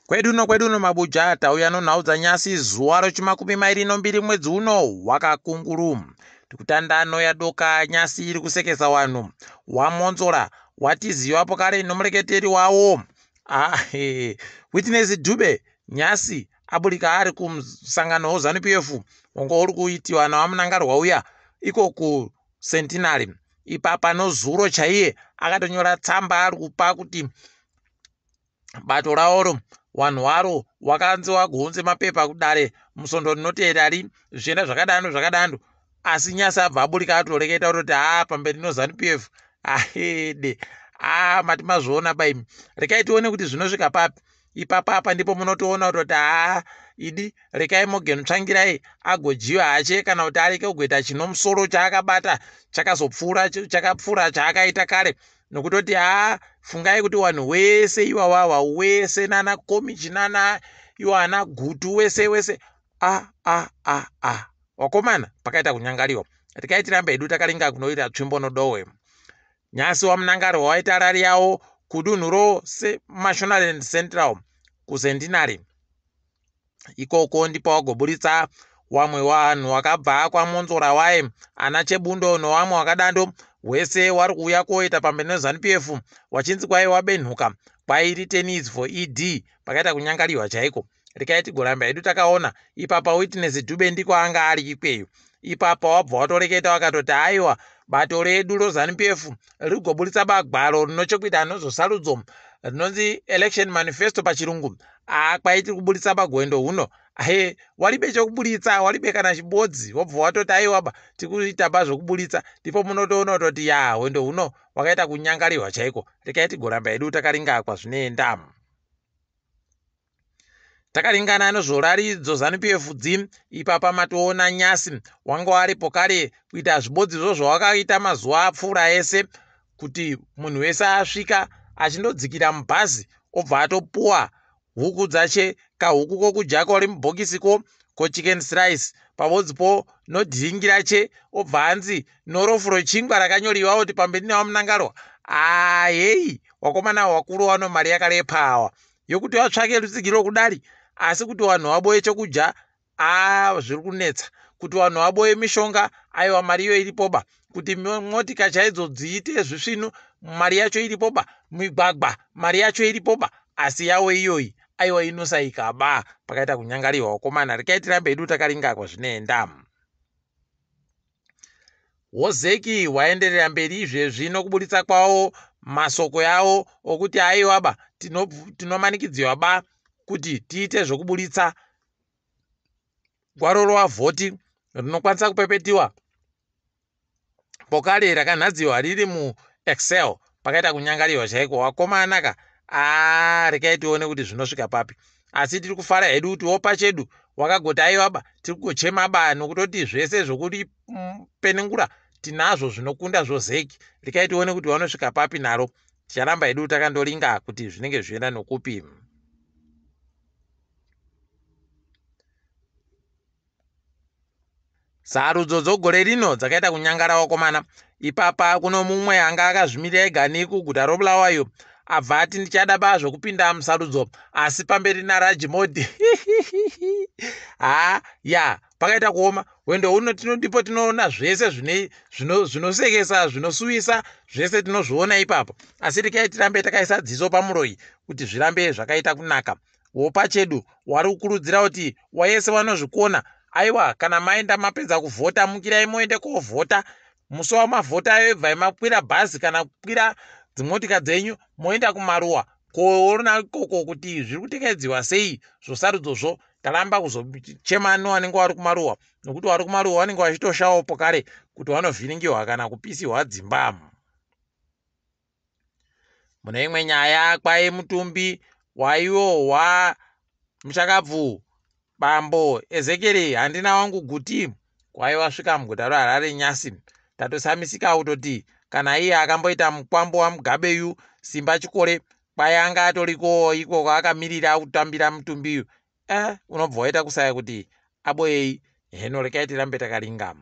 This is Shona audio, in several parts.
Kwedu uno kwedu uno mabuja tauya nonhau dzanyasi zuva rechimakumi mairi nombiri mwedzi uno wakakunguru. Tikutandano yadoka nyasi iri kusekesa wanhu. Wamonzora watizivapo kare nomureketeri wawo. Ah, Witness Dube nyasi aburika ari kumusangano weZanu PF wanga uri kuitiwa naVaMnangagwa uya iko kuCentenary. Ipapa nozuro chaiye akatonyora tsamba ari kupa kuti bato ravoro vanhu varo wakanzi wagounze mapepa kudare musondo rinoteera ri zvichienda zvakadando zvakadando asi nyasi abva aburika atoreketa kutoti haa pamberi noZanu PF ahede haa mati mazviona baimi rekai tione kuti zvinosvika papi ipapa apa ndipo munotoona kutoti haa idi rekai Morgan Tsvangirai agojiwa hache kana kuti areke kugoita chinomusoro chaakabata chakazopfuura chakapfuura chaakaita kare nokutoti haa fungai kuti vanhu wese iwawawa wese nana komichi nana iwo ana gutu wese wese a a a a wakomana pakaita kunyangariwa rekai tirambe hedu takaringa kunoita tsvimbo nodohwe nyasi waMnangagwa waita rari yawo kudunhu roseMashonaland Central kuCentenary ikoko ndipo wagoburitsa wamwe vanhu wakabva kwaMonzora waye ana Chebundo nowamwe wakadando wese wari kuuya koita pamberi neZanu PF wachinzi kwai wabenhuka kwai return for ED pakaita kunyangariwa chaiko rekai tigoramba hedu takaona ipapa Witness Dube ndiko anga ari ikweyo ipapa wabva watoreketa wakatoti aiwa bato redu roZanu PF rigoburitsa bagwaro rinochokuita nozosarudzo rinonzi election manifesto pachirungu akwaiti kuburitsa bagwendo huno he walibe chokuburitsa walibe kana chibodzi wobva watoti aiwaba tikuita ba zvokuburitsa ndipo munotoona kutoti ya hwendo huno wakaita kunyangarirwa chaiko rekai tigoramba hedu takaringa kwazvinoenda takaringana nezvoraridzo ZANU PF dzi ipapa matoona nyasi wanga waripo kare kuita zvibodzizvo zvawakaita mazuva apfuura ese kuti munhu wese asvika achindodzikira mubhazi obva atopuwa huku dzache kahuku kokudya kori mubhokisi ko kochicken slice pavodzipo nodhiringi rache obva anzi norofu rochingwa rakanyoriwa kuti pamberi nevaMnangagwa ahei wakomana wakuru wano mari yakarepa awa yokuti vatsvake rutsigiro kudari asi kuti vanhu vaboye chokudya a zviri kunetsa kuti vanhu vaboye mishonga aiwa mari iyo iripoba kuti motika chaidzo dziite zvisvinu mari yacho iripoba migwagwa mari yacho iripoba asi yawo iyoyi aiwa inosaika ba pakaita kunyangariwa wakomana rekai tirambe hedu takaringa kwazvinoenda wozeki waenderera mberi izvezvi nokuburitsa kwawo masoko yawo okuti aiwa ba tinomanikidziwa ba kuti tiite zvokuburitsa gwaro rovavhoti rinokwanisa kupepetiwa pokare rakanhadziwa riri muExcel pakaita kunyangariwa chaiko wakomana ka a rekai tione kuti zvinosvika papi asi tiri kufara hedu kuti wopa chedu wakagoti aiwa ba tiri kugochema ba nokutoti zvese zvokuti penengura tinazvo zvinokunda zvozeki rekai tione kuti vanosvika papi naro ticharamba hedu takandoringa kuti zvinenge zvichienda nokupi. Sarudzo dzogore rino dzakaita kunyangara wakomana ipapa kuno mumwe anga akazvimirira ega nekuguta roBulawayo abva ati ndichada ba zvokupinda musarudzo asi pamberi naRaj Modi ha ya pakaita kuoma hwendo huno ndipo tinoona zvese zvinosekesa zvinosuwisa zvese tinozviona ipapo asi rekai tirambe takaisa dziso pamuroyi kuti zvirambe zvakaita kunaka wopachedu wari kukurudzira kuti wayese vanozvikona aiwa kana maenda mapedza kuvhota mukirai muende kovhota musi wamavhota ayo ibvai makwira bhazi kana kukwira dzimotika dzenyu moenda kumaruwa koona ikoko kuti zviri kutekedziwa sei zvosarudzozvo taramba kuzochema nevanenge vari kumaruwa nokuti vari kumaruwa vanenge vachitoshawo pokare kuti vanovhiringiwa kana kupisiwa dzimba. Mune imwe nyaya kwai mutumbi waiwo wamuchakabvu bambo Ezekieri handina wangu guti kwai wasvika muguta reHarare nyasi tatosamisika kutoti kana iye akamboita mukwambo waMugabeyu Simba Chikore kwai anga atoriko ikoko akamirira kutambira mutumbiyu unobva waita kusaya kuti aboyei heno rekai tirambe takaringa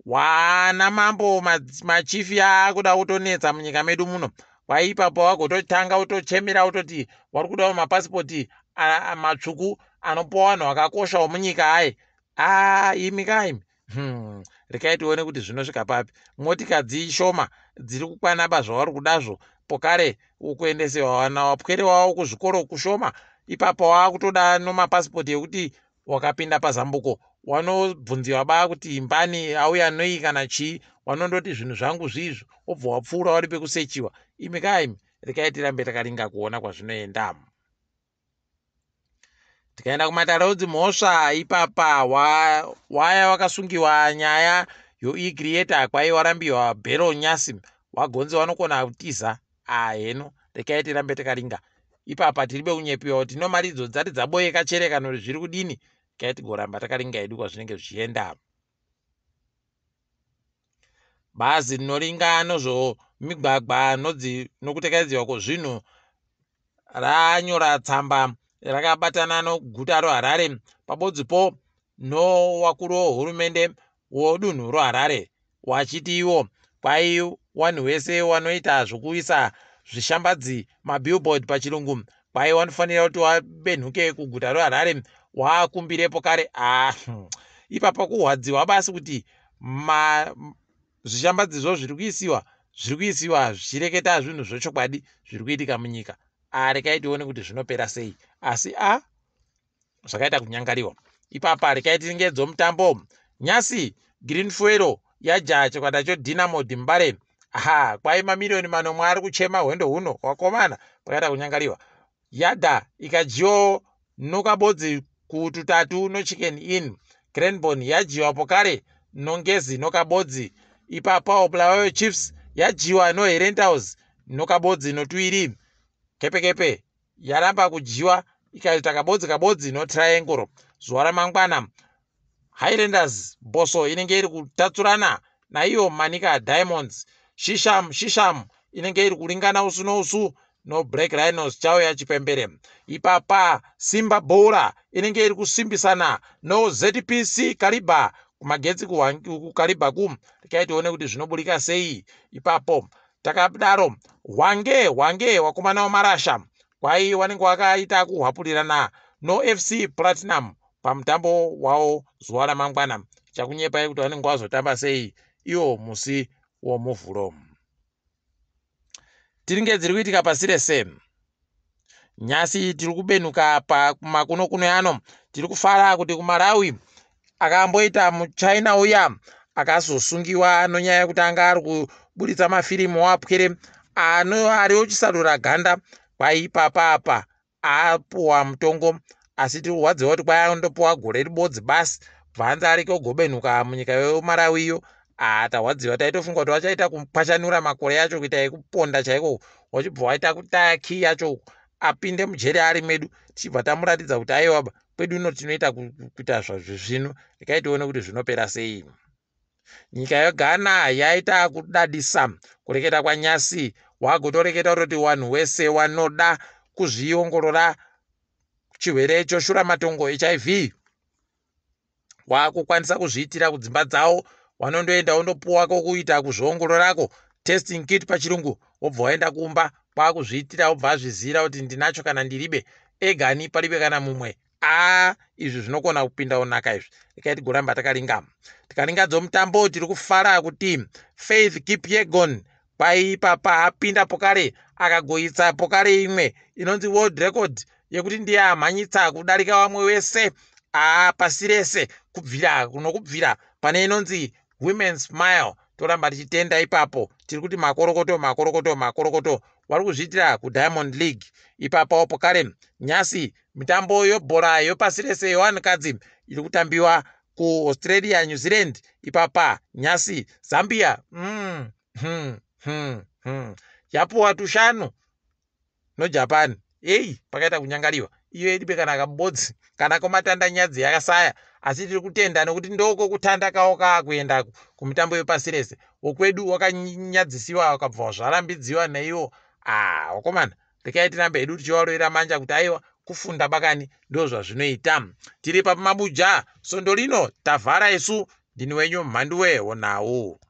wana mambo machifi akuda kutonetsa munyika medu muno. Kwai ipapo wagototanga utochemera utoti wari kudawo mapasipoti matsvuku anopuwa vanhu vakakoshawo munyika aye. A imi kaimi. Rekai tione kuti zvinosvika papi. Motika dzishoma dziri kukwana ba zvavari kudazvo. Pokare kuendesewa vana wapwere wavo kuzvikoro kushoma. Ipapa wakutoda nomapasipoti ekuti wakapinda pazambuko wanobvunziwa ba kuti mbani auya nei kana chii, wanondoti zvinhu zvangu zvizvo, wobva wapfuura wari pekusechiwa. Imi kaimi, rekai tirambe takaringa kuona kwazvinoenda. Tikaenda kumatare edzimhosva, ipapa waya wakasungiwa nyaya yoecreator kwai warambiwa bhero nyasi wagonzi wanokona kutiza. Aheno, rekai tirambe takaringa ipapa. Tiribe kunyepiwa kuti no mari idzo dzati dzaboyeka chere kana kuti zviri kudini. Rekai tigoramba takaringa hedu kwazvinenge zvichienda. Bazi rinoringa nezvemigwagwa nokutekaidziwa kwezvinhu ranyora tsamba rakabatana noguta roHarare pabodzipo nowakuru wehurumende wodunhu roHarare, wachiti iwo kwai vanhu wese wanoita zvokuisa zvishambadzi, mabillboard pachirungu, kwai wanofanira kuti wabenhuke kuguta roHarare waakumbirepo kare. Ah, ipapa kuhwadziwa basi kuti zvishambadzizvo zviri kuisiwa zvichireketa zvinhu zvechokwadi zviri kuitika munyika. Rekai tione kuti zvinopera sei, asi a zvakaita kunyangariwa ipapa. Rekai tiringedzo mutambo nyasi. Green Fuel yaja chikwata choDynamo DeMbare. Aha, kwai mamiriyoni 7 ari kuchema hwendo huno wakomana. Pakaita kunyangariwa. Yadha ikadyiwawo nokabodzi kututatu noChicken Inn. Cranborne yadyiwa pokare noNgezi nokabodzi. Ipapawo Bulawayo Chiefs yadyiwa noHerentals nokabodzi notuiri. Kepekepe yaramba kudyiwa ikaita kabodzi kabodzi noTriangle. Zuva ramangwana Highlanders Boso inenge iri kutatsurana naiyo Manica Diamonds. Shisham Shisham inenge iri kuringana usu nousu noBlack Rhinos chauya chipembere. Ipapa Simba Bhora inenge iri kusimbisana noZPC Kariba kumagetsi kuKariba ku. Rekai tione kuti zvinoburika sei ipapo. Takadaro hwange hwange wakomana wamarasha kwai wanenge wakaita kuhwapurirana noFC Platinum pamutambo wavo zuva ramangwana. Chakunyepai kuti vanenge vazotamba sei iwo musi woMuvhuro. Tiringe dziri kuitika pasi rese nyasi. Tiri kubenuka pamakuno kuno ano. Tiri kufara kuti kuMalawi akamboita muchina uya akazosungiwa nonyaya yekuti anga ari kuburitsa mafirimu wapwere ano ari ochisarura ganda, kwaipapa apa apuwa mutongo, asi tiri kurwadziwa kuti kwai andopuwa gore ribodzi basi, bvanzi areke kugobenuka munyika yeMalawi iyo. Tarwadziwa, taitofunga kuti vachaita kupashanura makore acho kuita ekuponda chaiko, wachibva waita kutaya kii yacho apinde mujeri ari medu, tichibva tamuratidza kuti aiwa, kwedu uno tinoita kuita zvazvizvinu. Rekai tione kuti zvinopera sei. Nyika yeGhana yaita kudadisa kureketa kwanyasi, wagotoreketa kutoti vanhu wese wanoda kuzviongorora chirwere choshuramatongo HIV wakukwanisa kuzviitira kudzimba dzavo. Wanondoenda wondopuwa kokuita kuzviongororako, testing kit pachirungu, wobva waenda kumba kwakuzviitira, wobva azvizivira kuti ndinacho kana ndiribe egani paribe kana mumwe. A, izvi zvinokona kupinda unaka izvi. Rekai tigoramba takaringa. Tikaringadzo mutambo, tiri kufara kuti Faith Kipyegon kwaipapa apinda pokare akagoitsa pokare imwe inonzi world record yekuti ndiye amhanyitsa kudarika vamwe wese pasi rese kubvira nokubvira pane inonzi Women's Mile. Toramba tichitenda ipapo. Tiri kuti makorokoto, makorokoto, makorokoto. Vari kuzviitira kuDiamond League ipapawo pokare. Nyasi mitambo yebhora yepasi rese yevanhukadzi iri kutambiwa kuAustralia, New Zealand. Ipapa nyasi Zambia yapuwa tushanu noJapan. Ei, pakaita kunyangariwa. Iyo iribe kana kabodzi kana komatanda nyadzi yakasaya, asi tiri kutenda nekuti ndoko kutanda kawo kaakuenda kumitambo yepasi rese. Wokwedu wakanyadzisiwa wakabva zvarambidziwa naiwo. Ah, wakomana, rekai tirambe hedu tichivarovera manja kuti aiwa, kufunda bakani ndo zvazvinoita. Tiri paMabuja svondo rino tavhara isu. Ndini wenyu Mhanduwe wonhau.